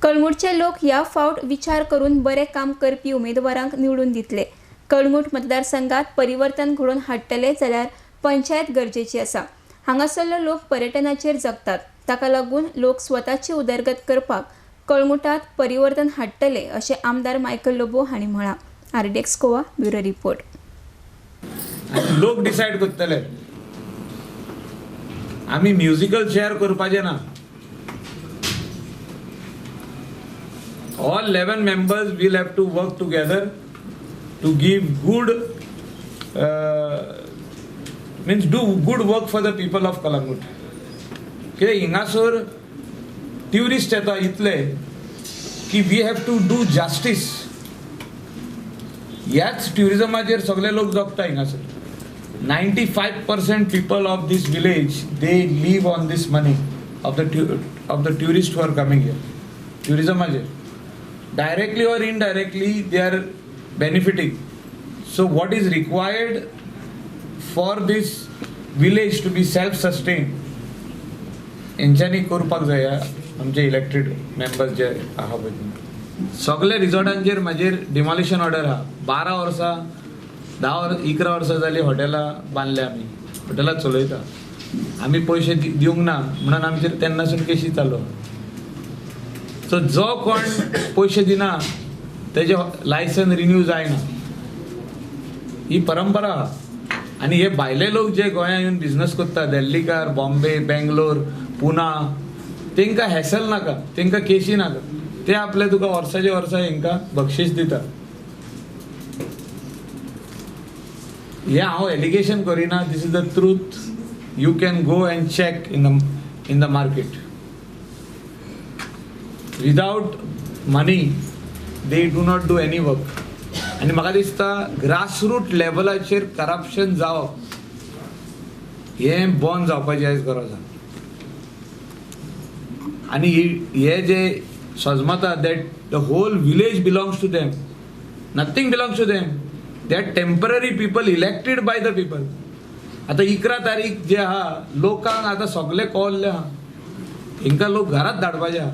कळंगूटचे लोक ह्या फावट विचार करून बरें काम करपी उमेदवारांक निवडून दितले. कळंगूट मतदारसंघात परिवर्तन घडोवन हाडटले जाल्यार पंचायत गरजेची आसा. हांगासरलो लोक पर्यटनाचेर जगतात, ताका लागून लोक स्वताची उदरगत करपाक कळंगूटात परिवर्तन हाडटले अशें आमदार मायकल लोबो हांणी म्हळां. RDX Goa bureau report. लोक डिसायड करतले. आमी म्युजिकल चेअर करपाचे ना. All 11 members will have to work together to give good means do good work for the people of Calangute. कित्याक हिंगासर ट्युरिस्ट येता इतले की we have to do justice. ह्याच ट्युरिजमाचेर सगळे लोक जगता हिंगासर. 95% people of this village, they live on this money of the tourists who are coming here. Tourism aje directly or indirectly they are benefiting. So what is required for this village to be self-sustained? यांच्यानी करपाक जाय आमचे elected members जे आहा पळय सगळे रिजॉर्टांचेर म्हाजेर demolition order आहा. 12 वर्सां 10 वर्सां 11 वर्सां जालीं हॉटेलां बांदल्या, आमी हॉटेलां चलयता. आमी पयशे दिवंक ना म्हणून आमचेर तेन्नासून केशी चालू. सो जो कोण पयशे दिना तेजें लायसन रिन्यू जायना, ही परंपरा आहा. आनी हे भायले लोक जे गोंयांत येवन बिजनस करता, दिल्लीकार, बॉम्बे, बेंगलोर, पुना, तेंकां हॅसल नाका, तेंकां केशी नाका, ते आपले तुका वर्साचे वर्सा हेंकां बक्षीस दिता. हे हांव एलिगेशन करिना, this is the truth. You can go and check in the market. Without money they do not do any work. आनी म्हाका दिसता ग्रासरूट लेवलाचेर करप्शन जावप हें बंद जावपाची आयज गरज आसा. आनी हे जे सजमता that the whole village belongs to them, nothing belongs to them. They are temporary people elected by the people. आतां 11 तारीख जे आहा लोकांक आतां सगळे कळ्ळें आहा, हेंकां लोक घरात धाडपाचे आहा.